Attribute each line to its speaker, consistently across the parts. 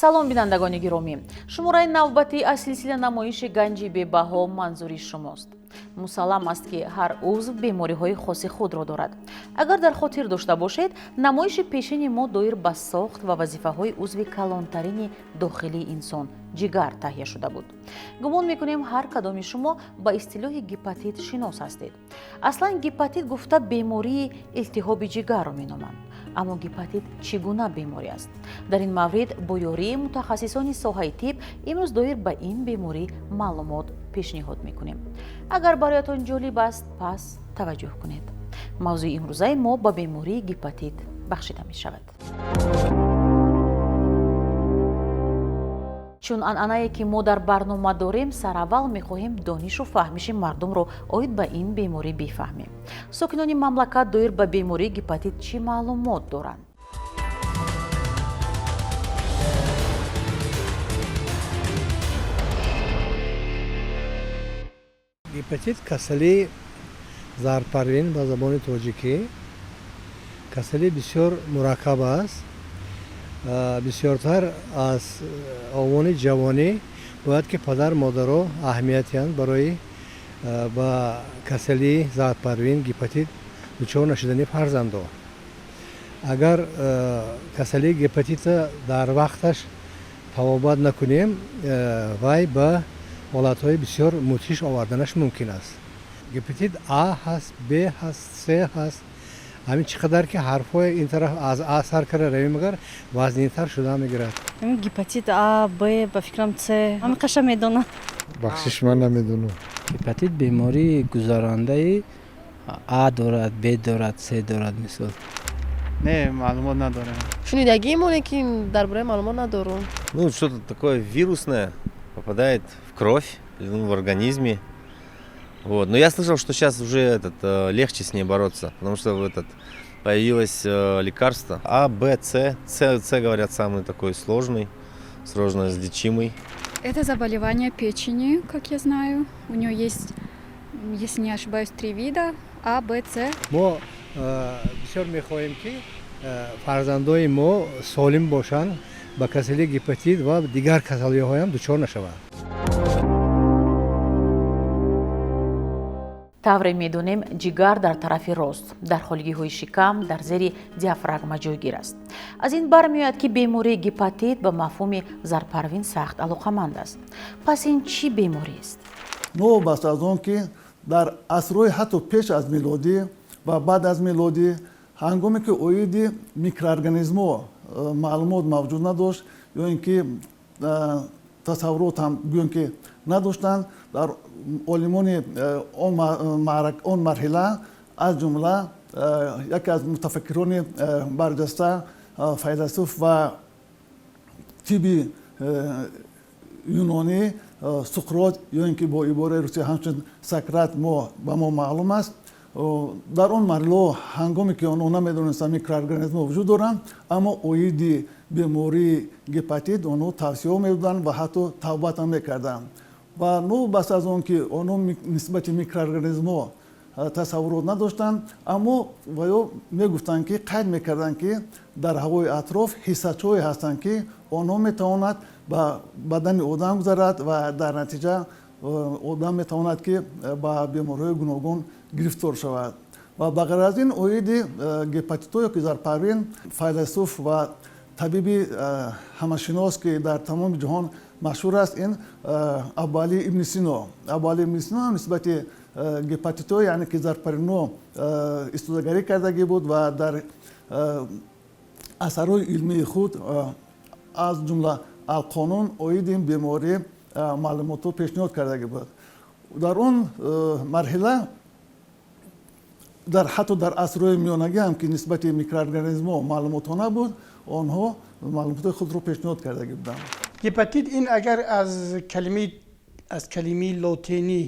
Speaker 1: Салом, бинандагони гиромӣ! Шумораи навбатӣ аз силсила намоиши «Ганҷи бебаҳо» манзури шумост. Мусаллам аст, ки ҳар узв бемориҳои хоси худро дорад. Агар дар хотир дошта бошед, намоиши пешини мо доир ба сохт ва вазифаҳои узви калонтарини дохилии инсон, ҷигар, таҳия шуда буд. Гумон мекунем, ҳар кадоми шумо ба истилоҳи гепатит шинос ҳастед. Аслан гепатит гуфта бемории илтиҳоби ҷигарро меноманд. Аммо гепатит чӣ гуна беморӣ аст? Дар ин маврид бо ёрии мутахассисони соҳаи тиб имрӯз доир ба ин беморӣ маълумот пешниҳод мекунем. Агар бароятон ҷолиб аст, пас таваҷҷӯҳ кунед. Мавзӯи имрӯзаи мо ба бемории гепатит бахшида мешавад. Чун анъанае, ки мо дар барнома дорем, сараввал мехоҳем донишу фаҳмиши мардумро оид ба ин беморӣ бифаҳмем. Сокинони мамлакат доир ба бемории гепатит чӣ маълумот доранд?
Speaker 2: Гепатит касалии зарпарвин, ба забони тоҷикӣ, касалии бисёр мураккаб аст. Бисёртар аз овони ҷавонӣ бояд, ки падар модаро аҳамият диҳанд барои ба касалии зарпарвин, гепатит дучор нашудани фарзандо. Агар касалии гепатита дар вақташ табобат накунем, вай ба ҳолатҳои бисёр мудҳиш оварданаш мумкин аст. Гепатит А ҳаст, Б ҳаст, С ҳаст. Ҳамин чӣ қадар ки ҳарфҳои ин тараф аз А сар карда равем, агар вазнинтар шуда мегирад.
Speaker 3: Гепатит А, Б, ба фикрам, С, ҳамин қаша медонам.
Speaker 4: Бахшиш, ман намедонам.
Speaker 5: Гепатит бемории гузарандаи А дорад, Б дорад, С дорад, мисол.
Speaker 6: Не, маълумот надорем.
Speaker 7: Шунидагимо, лекин дар бораи маълумот надорум.
Speaker 8: Ну, что-то такое вирусное попадает в кровь, ну, в организме. Вот. Но я слышал, что сейчас уже этот, легче с ней бороться, потому что в этот, появилось лекарство. А, Б, С. С, С, говорят, самый такой сложный, сложно излечимый.
Speaker 9: Это заболевание печени, как я знаю. У нее есть, если не ошибаюсь, три вида: А, Б, С.
Speaker 2: Мо бисёр мехоҳем, ки фарзандои мо солим бошанд, ба касалии гепатит ва дигар касалиҳоям дучор нашаванд.
Speaker 1: Тавре медонем, ҷигар дар тарафи рост, дар холигиҳои шикам, дар зери диафрагма ҷойгир аст. Аз ин бармеояд, ки бемории гепатит ба мафҳуми зарпарвин сахт алоқаманд аст. Пас ин чӣ бемориест?
Speaker 10: Новобаста аз он ки дар асрҳои ҳатто пеш аз милодӣ ва баъд аз милодӣ, ҳангоме ки оиди микроорганизмҳо маълумот мавҷуд надошт ё ин ки тасаввурот ҳам гӯем ки надоштанд, дар олимони он марҳила, аз ҷумла яке аз мутафаккирони барҷаста, файласуф ва тиби юнонӣ Суқрот, ё ин ки бо ибораи русӣ ҳамчун Сократ мо ба мо маълум аст, дар он марҳилаҳо, ҳангоме ки онҳо намедонистанд микроорганизмҳо вуҷуд доранд, аммо оиди бемории гепатит онҳо тавсияҳо медоданд ва ҳатто табобатам мекарданд. Ва новобаста аз он ки онҳо нисбати микроорганизмҳо тасаввурот надоштанд, аммо ваё мегуфтанд, ки қайд мекарданд, ки дар ҳавои атроф ҳиссачҳое ҳастанд, ки онҳо метавонад ба бадани одам гузарад ва дар натиҷа одам метавонад, ки ба бемориҳои гуногун гирифтор шавад. Ва ба ғайр аз ин, оиди гепатитҳо ё ки зарпарвин файласуф ва табиби ҳамашинос, ки дар тамоми ҷаҳон машҳур аст, ин Абуалӣ ибни Сино. Абуалӣ ибни Сино ҳам нисбати гепатитҳо, яъне ки зарпарвинҳо, истодагарӣ кардагӣ буд ва дар асарҳои илмии худ, аз ҷумла Алқонун, оиди ин беморӣ маълумотҳо пешниҳод кардагӣ буд. Дар он марҳила, дар ҳатто дар асрҳои миёнагӣ ҳам, ки нисбати микроорганизмҳо маълумотҳо набуд, онҳо маълумотҳои худро пешниҳод кардагӣ буданд.
Speaker 11: Гепатит ин агар аз калимаи лотинӣ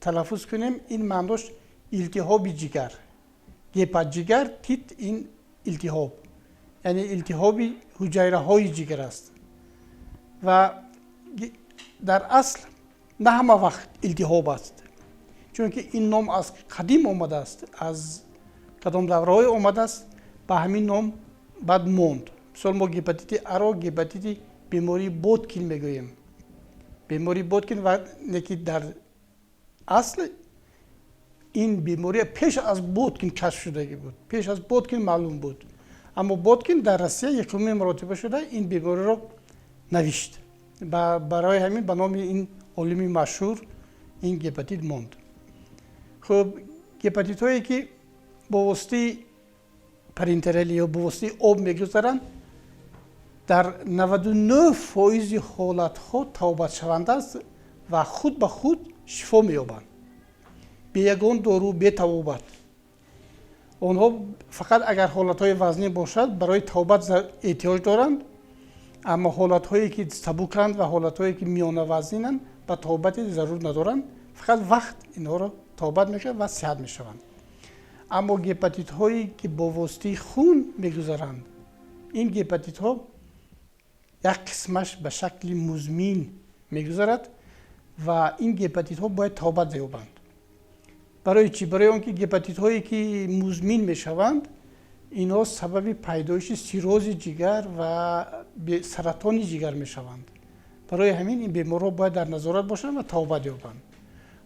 Speaker 11: талаффуз кунем, ин маънош илтиҳоби ҷигар. Гепа ҷигар, тит ин илтиҳоб, яъне илтиҳоби ҳуҷайраҳои ҷигар аст. Ва дар асл на ҳама вақт илтиҳоб аст, чунки ин ном аз қадим омадааст, аз кадом давраҳое омадааст, ба ҳамин ном баъд монд. Мисол, мо гепатити Аро, гепатити Бемории Боткин мегӯем, бемории Боткин, ва не ки дар асл ин бемория пеш аз Боткин кашф шудагӣ буд, пеш аз Боткин маълум буд, аммо Боткин дар Россия якумин маротиба шуда ин бемориро навишт. Барои ҳамин ба номи ин олими машҳур ин гепатит монд. Хуб, гепатитҳое ки бо воситаи парентералӣ ё бо воситаи об мегузаранд, дар 99% ҳолатҳо табобатшаванда аст ва худ ба худ шифо меёбанд, бе ягон дору, бе табобат. Онҳо фақат агар ҳолатҳои вазнин бошад, барои табобат эҳтиёҷ доранд, аммо ҳолатҳое ки сабуканд ва ҳолатҳое ки миёнавазнинанд, ба табобати зарур надоранд, фақат вақт инҳоро табобат мекунад ва сиҳат мешаванд. Аммо гепатитҳое ки бо воситаи хун мегузаранд, ин гепатитҳо як қисмаш ба шакли музмин мегузарад ва ин гепатитҳо бояд табобат ёбанд. Барои чӣ? Барои он ки гепатитҳое ки музмин мешаванд, инҳо сабаби пайдоиши сиррози ҷигар ва саратони ҷигар мешаванд. Барои ҳамин ин беморҳо бояд дар назорат бошанд ва табобат ёбанд.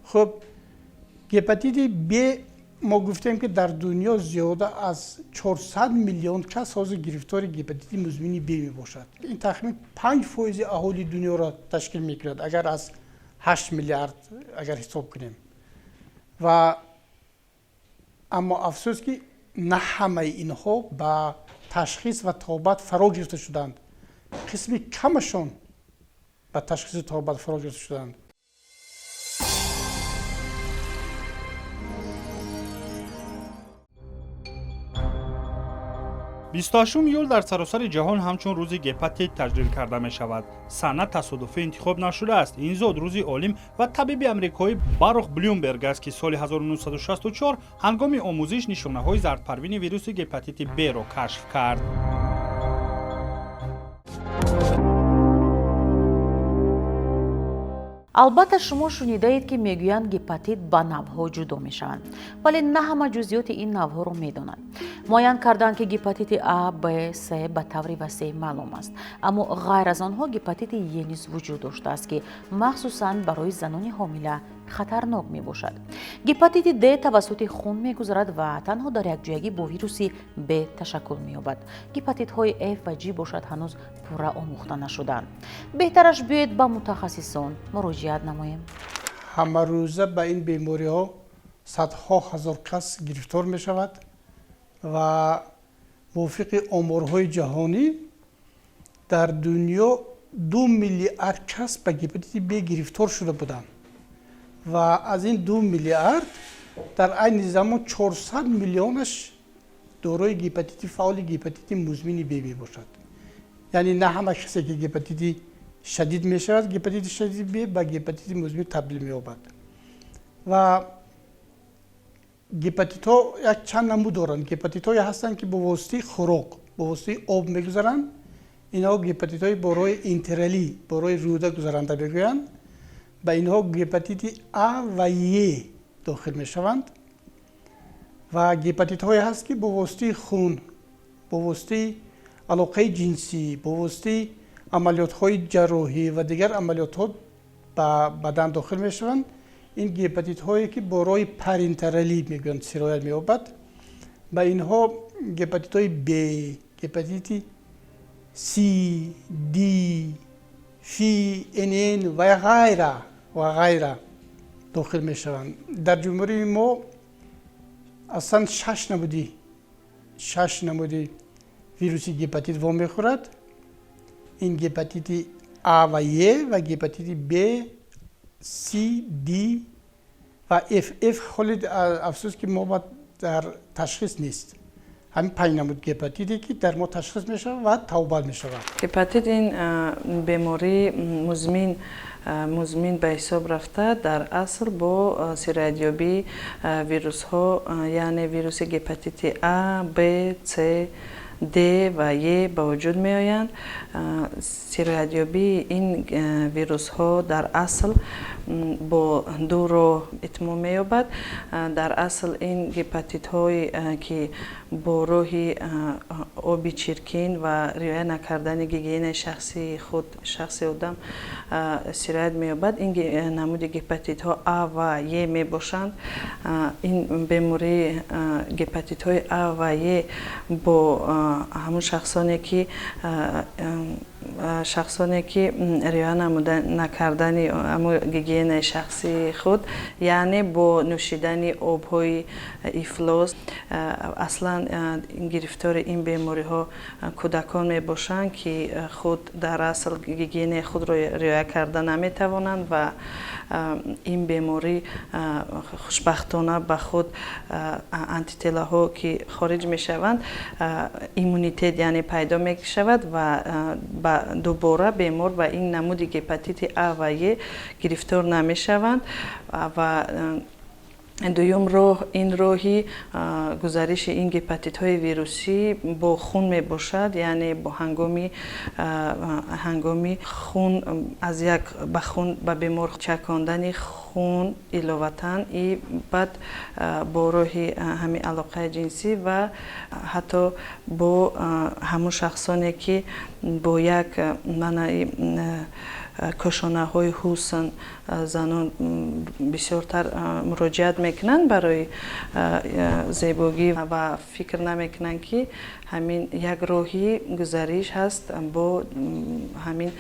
Speaker 11: Хуб, гепатити Б мо гуфтем, ки дар дунё зиёда аз 400 миллион кас ҳозир гирифтори гепатити музмини Б мебошад. Ин тахмин 5% аҳолии дунёро ташкил мекунад, агар аз 8 миллиард агар ҳисоб кунем. Ва аммо афсӯс, ки на ҳамаи инҳо ба ташхис ва табобат фаро гирифта шуданд, қисми камашон ба ташхису табобат фаро гирифта шуданд.
Speaker 12: 28 июл дар саросари ҷаҳон ҳамчун рӯзи гепатит таҷлил карда мешавад. Сана тасодуфӣ интихоб нашудааст. Ин зодрӯзи олим ва табиби амрикоӣ Барух Блюмберг аст, ки соли 1964 ҳангоми омӯзиш нишонаҳои зардпарвини вируси гепатити Б-ро кашф кард.
Speaker 1: Албатта, шумо шунидаед, ки мегӯянд, гепатит ба навъҳо ҷудо мешаванд, вале на ҳама ҷузъиёти ин навъҳоро медонанд. Муайян карданд, ки гепатити А, Б, С ба таври васеъ маълум аст, аммо ғайр аз онҳо гепатити Е низ вуҷуд доштааст, ки махсусан барои занони ҳомила хатарнок мебошад. Гепатити Д тавассути хун мегузарад ва танҳо дар якҷоягӣ бо вируси Б ташаккул меёбад. Гепатитҳои Ф ва Ҷ бошад, ҳанӯз пурра омӯхта нашудаанд. Беҳтараш биёед ба мутахассисон муроҷиат намоем.
Speaker 11: Ҳамарӯза ба ин бемориҳо садҳо ҳазор кас гирифтор мешавад ва мувофиқи оморҳои ҷаҳонӣ дар дунё 2 миллиард кас ба гепатити Б гирифтор шуда буданд ва аз ин 2 миллиард дар айни замон 400 миллионаш дорои гепатити фаъоли гепатити музмини Б мебошад. Яъне на ҳама касе ки гепатити шадид мешавад, гепатити шадиди Б ба гепатити музмин табдил меёбад. Ва гепатитҳо як чанд намуд доранд. Гепатитҳое ҳастанд, ки бо воситаи хӯрок, бо воситаи об мегузаранд. Инҳо гепатитҳои бо роҳи энтералӣ, бо роҳи рӯда гузаранда мегӯянд. Ба инҳо гепатити А ва Е дохил мешаванд. Ва гепатитҳое ҳаст, ки бо воситаи хун, бо воситаи алоқаи ҷинсӣ, бо воситаи амалиётҳои ҷарроҳӣ ва дигар амалиётҳо ба бадан дохил мешаванд. Ин гепатитҳое ки бо роҳи парентералӣ мегӯянд сироят меёбад. Ба инҳо гепатитҳои Б, гепатити С, Д, Ф, Н, ва ғайра ва ғайра дохил мешаванд. Дар ҷумҳурии мо аслан шаш намуди вируси гепатит вомехӯрад. Ин гепатити А ва Е ва гепатити Б, С, Д ва Ф. Ф ҳоли афсӯс, ки мо дар ташхис нест. Ҳамин панҷ намуд гепатите, ки дар мо ташхис мешавад ва табобат мешавад.
Speaker 13: Гепатит ин бемории музмин ба ҳисоб рафта, дар асл бо сироятёбии вирусҳо, яъне вируси гепатити А, Б, С, Д ва Е ба вуҷуд меоянд. Сироятёбии ин вирусҳо дар асл Бо ду роҳ итмом меёбад. Дар асл ин гепатитҳое, ки бо роҳи оби чиркин ва риоя накардани гигиенаи шахсии худ шахси одам сироят меёбад, ин намуди гепатитҳо А ва Е мебошанд. Ин бемории гепатитҳои А ва Е бо ҳамун шахсоне ки риоя накардани ҳамун гигиенаи шахсии худ, яъне бо нӯшидани обҳои ифлос. Аслан гирифтори ин бемориҳо кӯдакон мебошанд, ки худ дар асл гигиенаи худро риоя карда наметавонанд. Ва ин беморӣ, хушбахтона, ба худ антителаҳо ки хориҷ мешаванд, иммунитет, яъне, пайдо мешавад ва дубора бемор ба ин намуди гепатити А ва Е гирифтор намешаванд. Ва дуюм роҳ, ин роҳи гузариши ин гепатитҳои вирусӣ бо хун мебошад, яъне бо ҳангоми хун аз як ба хун ба бемор чакондани хун иловатан и баъд бо роҳи ҳамин алоқаи ҷинсӣ ва ҳатто бо ҳамун шахсоне, ки бо як маънаи кошонаҳои ҳусн занон бисёртар муроҷиат мекунанд барои зебогӣ ва фикр намекунанд, ки ҳамин як роҳи гузариш ҳаст бо ҳамин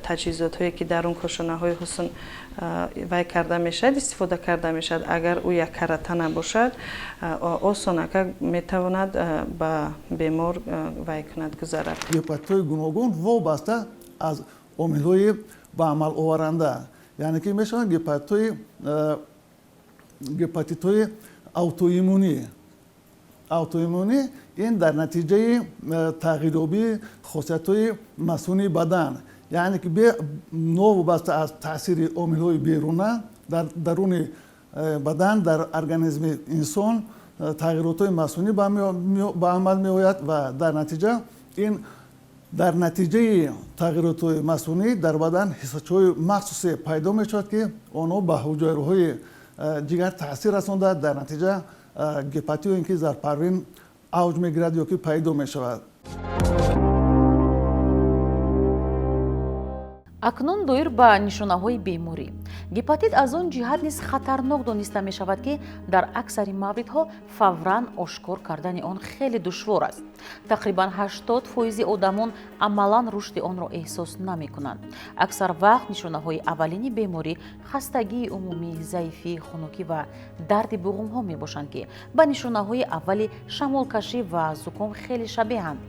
Speaker 13: таҷҳизотҳое, ки дар он кошонаҳои ҳусн вай карда мешавад, истифода карда мешавад. Агар ӯ яккарата набошад, осонакак метавонад ба бемор вай кунад, гузарад.
Speaker 10: Гепатитҳои гуногун вобаста аз омилҳои ба амал оваранда, яъне ки мешаванд гепатитҳои аутоиммунӣ. Аутоиммунӣ ин дар натиҷаи тағйирёбии хосиятҳои масунии бадан, яъне ки новобаста аз таъсири омилҳои беруна дар даруни бадан, дар организми инсон тағйиротҳои масунӣ ба амал меояд ва дар натиҷа ин дар натиҷаи тағйиротҳои масунӣ дар бадан ҳиссачаҳои махсусе пайдо мешавад, ки онҳо ба ҳуҷайраҳои ҷигар таъсир расонда, дар натиҷа гепатит ё ин ки зардпарвин авҷ мегирад ё ки пайдо мешавад.
Speaker 1: Акнун доир ба нишонаҳои беморӣ. Гепатит аз он ҷиҳат низ хатарнок дониста мешавад, ки дар аксари мавридҳо фавран ошкор кардани он хеле душвор аст. Тақрибан 80 фоизи одамон амалан рушди онро эҳсос намекунанд. Аксар вақт нишонаҳои аввалини беморӣ хастагии умумӣ, заифӣ, хунукӣ ва дарди буғумҳо мебошанд, ки ба нишонаҳои аввали шамолкашӣ ва зуком хеле шабеҳанд.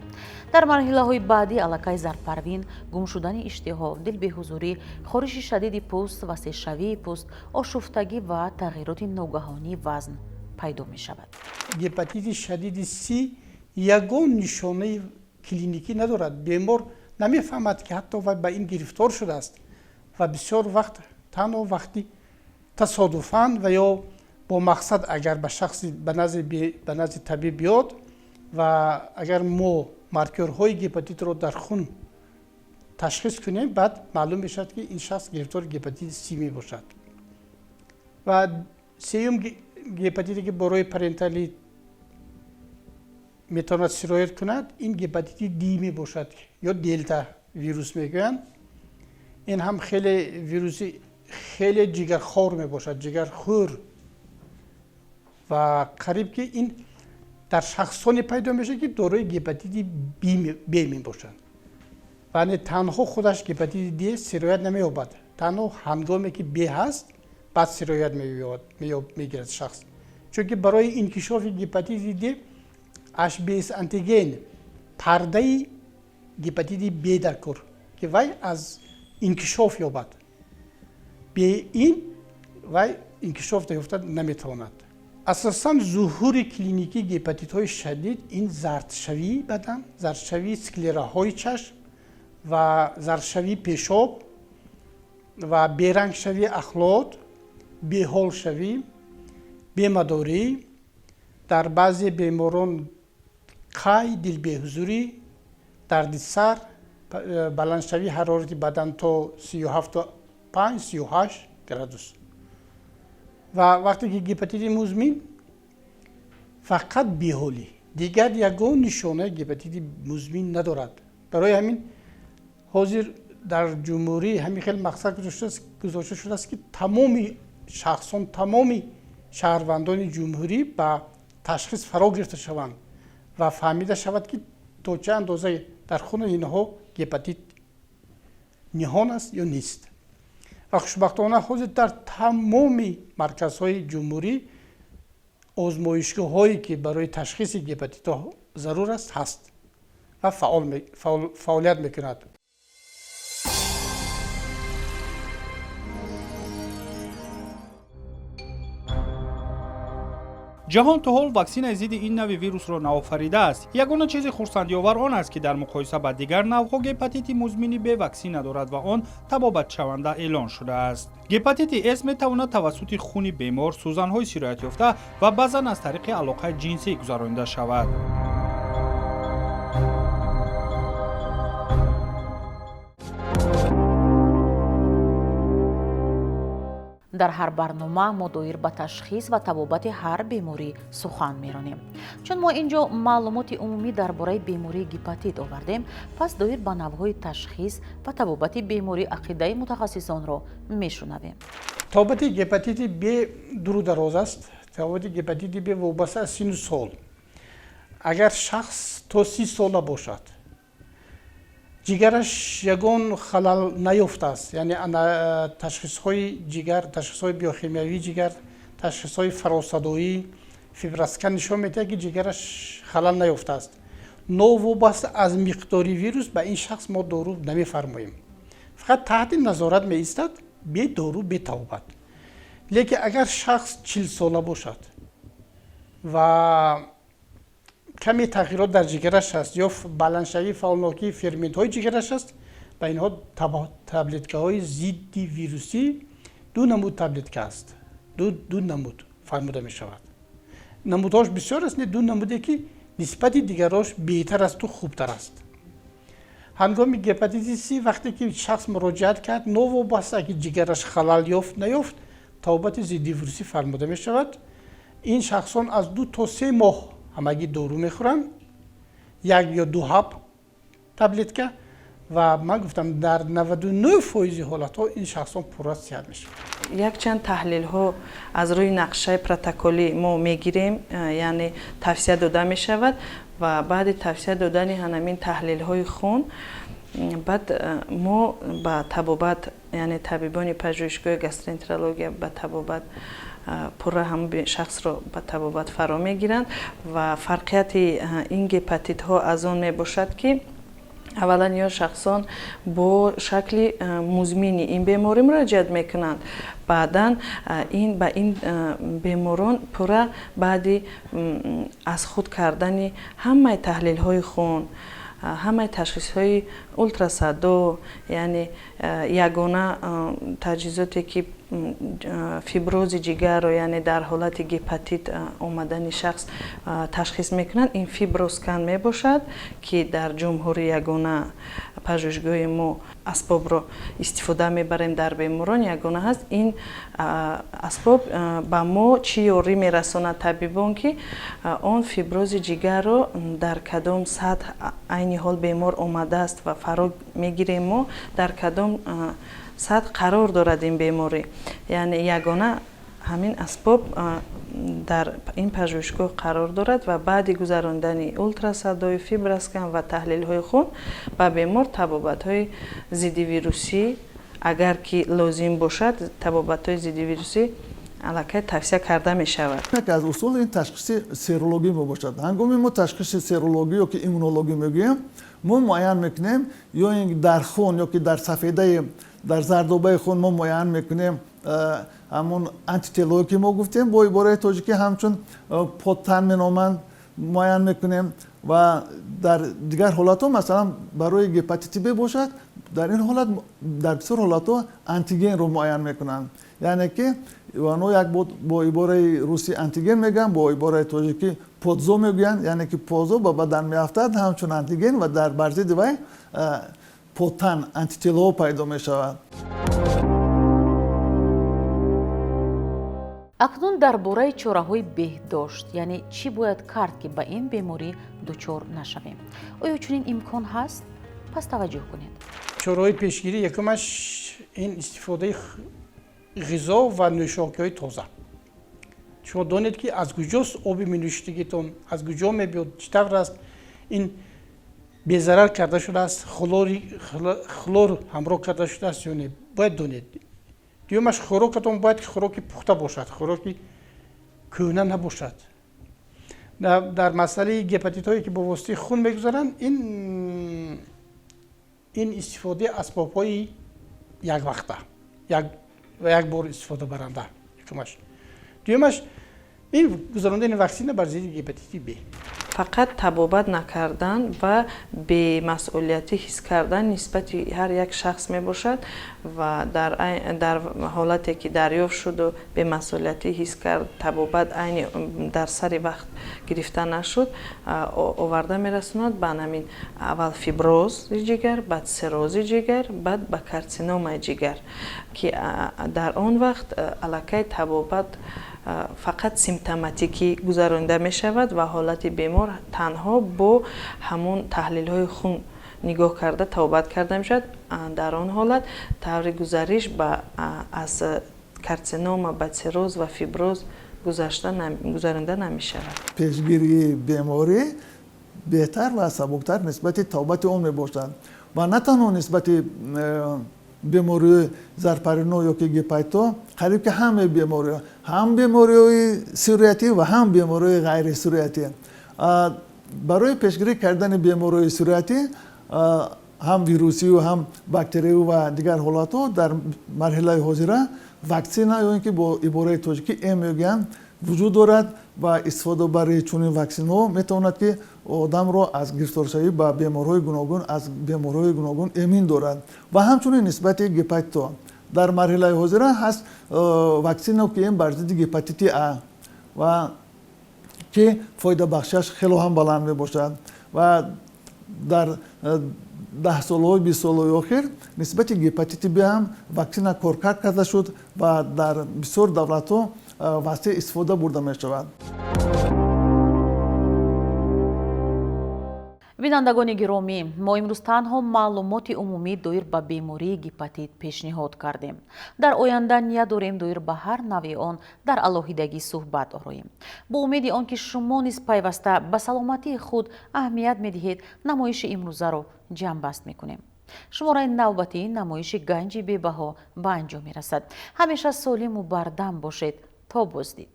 Speaker 1: Дар марҳилаҳои баъдӣ аллакай зардпарвин, гум шудани иштиҳо, дилбеҳузурӣ, хориши шадиди пӯст, васеъшавии пӯст, ошуфтагӣ ва тағйироти ногаҳонии вазн пайдо мешавад.
Speaker 11: Гепатити шадиди Си ягон нишонаи клиникӣ надорад. Бемор намефаҳмад, ки ҳатто вай ба ин гирифтор шудааст, ва бисёр вақт танҳо вақти тасодуфан ва ё бо мақсад агар ба шахси ба назди табиб биёд ва агар мо маркерҳои гепатитро дар хун ташхис кунем, баъд маълум мешавад, ки ин шахс гирифтори гепатити Си мебошад. Ва сеюм гепатите, ки бо роҳи парентералӣ метавонад сироят кунад, ин гепатити Д мебошад ё делта вирус мегӯянд. Ин ҳам хеле вируси хеле ҷигархор мебошад, ҷигархӯр, ва қариб ки ин дар шахсоне пайдо мешавад, ки дорои гепатити Б мебошанд. Яъне танҳо худаш гепатити Д сироят намеёбад, танҳо ҳангоме ки Б ҳаст, баъд сироят мегирад шахс, чунки барои инкишофи гепатити Д HBS антиген, пардаи гепатити Б дар кор, ки вай аз инкишоф ёбад. Бе ин вай инкишоф ёфта наметавонад. Асосан зуҳури клиникии гепатитҳои шадид ин зардшавии бадан, зардшавии склераҳои чашм ва зардшавии пешоб ва берангшавии ахлот, беҳолшавӣ, бемадорӣ, дар баъзе беморон қай, дилбеҳузурӣ, дарди сар, баландшавии ҳарорати бадан то 37,5, 38. Градус. Ва вақте ки гепатити музмин, фақат беҳолӣ, дигар ягон нишонаи гепатити музмин надорад. Барои ҳамин ҳозир дар ҷумҳурӣ ҳамин хел мақсад гузошта шудааст, ки тамоми шахсон, тамоми шаҳрвандони ҷумҳурӣ ба ташхис фаро гирифта шаванд ва фаҳмида шавад, ки то чӣ андоза дар хуни инҳо гепатит ниҳон аст ё нест. Ва хушбахтона ҳозир дар тамоми марказҳои ҷумҳурӣ озмоишгоҳҳое, ки барои ташхиси гепатитҳо зарур аст, ҳаст ва фаъолият мекунад.
Speaker 12: Ҷаҳон то ҳол ваксинаи зидди ин нави вирусро наофаридааст. Ягона чизи хурсандиовар он аст, ки дар муқоиса ба дигар навъҳо гепатити музмини Б ваксина дорад ва он табобатшаванда эълон шудааст. Гепатити С метавонад тавассути хуни бемор, сӯзанҳои сироятёфта ва баъзан аз тариқи алоқаи ҷинсӣ гузаронида шавад.
Speaker 1: Дар ҳар барнома мо доир ба ташхис ва табобати ҳар беморӣ сухан меронем. Чун мо ин ҷо маълумоти умумӣ дар бораи бемории гепатит овардем, пас доир ба навъҳои ташхис ва табобати беморӣ ақидаи мутахассисонро мешунавем.
Speaker 11: Табобати гепатити Б дуру дароз аст. Табобати гепатити Б вобаста аз сину сол. Агар шахс то 30 сола бошад, ҷигараш ягон халал наёфтааст, яъне ташхисҳои ҷигар, ташхисҳои биохимиявии ҷигар, ташхисҳои фаросадоӣ, фиброскан нишон медиҳад, ки ҷигараш халал наёфтааст, новобаста аз миқдори вирус ба ин шахс мо дору намефармоем, фақат таҳти назорат меистад, бе дору, бе табобат. Лекин агар шахс 40 сола бошад ва каме тағйирот дар ҷигараш ҳаст ё баландшавии фаъолнокии ферментҳои ҷигараш аст, ба инҳо таблеткаҳои зидди вирусӣ, ду намуд таблетка аст, ду намуд фармуда мешавад. Намудҳош бисёр аст, не, ду намуде, ки нисбати дигарош беҳтар асту хубтар аст. Ҳангоми гепатити Си, вақте ки шахс муроҷиат кард, новобаста ки ҷигараш халал ёфт, наёфт, табобати зиддивирусӣ фармуда мешавад. Ин шахсон аз 2 то 3 моҳ ҳамагӣ дору мехӯранд, як ё ду ҳаб таблетка. Ва ман гуфтам, дар 99 фоизи ҳолатҳо ин шахсон пурра сиҳат мешаванд.
Speaker 13: Якчанд таҳлилҳо аз рӯи нақшаи протоколӣ мо мегирем, яъне тавсия дода мешавад ва баъди тавсия додани ҳанамин таҳлилҳои хун баъд мо ба табобат, яъне табибони пажӯҳишгоҳи гастроэнтерология ба табобат пурра ҳамон шахсро ба табобат фаро мегиранд. Ва фарқияти ин гепатитҳо аз он мебошад, ки аввалан ё шахсон бо шакли музмини ин беморӣ муроҷиат мекунанд, баъдан ин ба ин беморон пурра баъди аз худ кардани ҳамаи таҳлилҳои хун, ҳамаи ташхисҳои ултрасадо, яъне ягона таҷҳизоте, ки фибрози ҷигарро, яъне дар ҳолати гепатит омадани шахс ташхис мекунанд, ин фиброскан мебошад, ки дар ҷумҳурӣ ягона пажӯҳишгоҳи мо асбобро истифода мебарем, дар беморон ягона ҳаст. Ин асбоб ба мо чӣ ёрӣ мерасонад, табибон, ки он фибрози ҷигарро дар кадом сатҳ айни ҳол бемор омадааст ва фаро мегирем мо, дар кадом сатҳ қарор дорад ин беморӣ. Яъне ягона ҳамин асбоб дар ин пажӯҳишгоҳ қарор дорад ва баъди гузарондани ултрасадои, фиброскан ва таҳлилҳои хун ба бемор табобатҳои зиддивирусӣ, агар ки лозим бошад, табобатҳои зиддивирусӣ аллакай тавсия карда мешавад.
Speaker 10: Яке аз усули ин ташхиси серологӣ мебошад. Ҳангоми мо ташхиси серологӣ ё ки иммунологӣ мегӯем, мо муайян мекунем ё ин дар хун ё ки дар сафедаи, дар зардобаи хун мо муайян мекунем ҳамон антителое, ки мо гуфтем, бо ибораи тоҷикӣ ҳамчун подтан меноманд, муайян мекунем. Ва дар дигар ҳолатҳо, масалан, барои гепатити Б бошад, дар ин ҳолат, дар бисёр ҳолатҳо антигенро муайян мекунанд, яъне ки онҳо як бо ибораи русӣ антиген мегӯянд, бо ибораи тоҷикӣ подзо мегӯянд, яъне ки подзо ба бадан меафтад ҳамчун антиген ва дар бар зидди вай подтан, антителоҳо пайдо мешавад.
Speaker 1: Акнун дар бораи чораҳои беҳдошт, яъне чӣ бояд кард, ки ба ин беморӣ дучор нашавем. Оё чунин имкон ҳаст? Пас таваҷҷӯҳ кунед.
Speaker 11: Чораҳои пешгирӣ якумаш ин истифодаи ғизо ва нӯшокиҳои тоза. Шумо донед, ки аз куҷост оби менӯшидагитон, аз куҷо мебиёд, чӣ тавр аст, ин безарар карда шудааст, хлор ҳамроҳ карда шудааст ё не, бояд донед. Дуюмаш, хӯрокатон бояд ки хӯроки пухта бошад, хӯроки кӯҳна набошад. Дар масъалаи гепатитҳое, ки бо воситаи хун мегузаранд, ин истифодаи асбобҳои яквақта ва як бор истифодабаранда якумаш. Дуюмаш, ин гузарондани ваксина бар зидди гепатити Б.
Speaker 13: Фақат табобат накардан ва бемасъулиятӣ ҳис кардан нисбати ҳар як шахс мебошад ва дар ҳолате ки дарёфт шуду бемасъулиятӣ ҳис кард, табобат айни дар сари вақт гирифта нашуд, оварда мерасонад ба ҳамин аввал фибрози ҷигар, баъд сиррози ҷигар, баъд ба карциномаи ҷигар, ки дар он вақт аллакай табобат фақат симптоматикӣ гузаронида мешавад ва ҳолати бемор танҳо бо ҳамон таҳлилҳои хун нигоҳ карда табобат карда мешавад. Дар он ҳолат таври гузариш аз карцинома ба цирроз ва фиброз гузаронида намешавад.
Speaker 10: Пешгирии беморӣ беҳтар ва сабуктар нисбати табобати он мебошад ва на танҳо нисбати бемориҳои зарпарино ё ки гепатито, қариб ки ҳамаи бемориҳо, ҳам бемориҳои сироятӣ ва ҳам бемориҳои ғайрисироятӣ. Барои пешгирӣ кардани бемориҳои сироятӣ, ҳам вирусию, ҳам бактериявӣ ва дигар ҳолатҳо, дар марҳилаи ҳозира ваксина ё ин ки бо ибораи тоҷикӣ эм мегӯянд вуҷуд дорад ва истифодабарии чунин ваксинаҳо метавонад, ки одамро аз гирифторшавӣ ба бемориҳои гуногун, аз бемориҳои гуногун эмин дорад. Ва ҳамчунин нисбати гепатито дар марҳилаи ҳозира ҳаст ваксина, ки ин бар зидди гепатити А ва ки фоидабахшиаш хело ҳам баланд мебошад. Ва дар 10 солаҳои, 20 солаҳои охир нисбати гепатити Б ҳам ваксина коркард карда шуд ва дар бисёр давлатҳо васеъ истифода бурда мешавад.
Speaker 1: Бинандагони гиромӣ, мо имрӯз танҳо маълумоти умумӣ доир ба бемории гепатит пешниҳод кардем. Дар оянда ният дорем доир ба ҳар навъи он дар алоҳидагӣ суҳбат ороем. Бо умеди он ки шумо низ пайваста ба саломатии худ аҳамият медиҳед, намоиши имрӯзаро ҷамъбаст мекунем. Шумораи навбатии намоиши Ганҷи бебаҳо ба анҷом мерасад. Ҳамеша солиму бардам бошед. То боздид.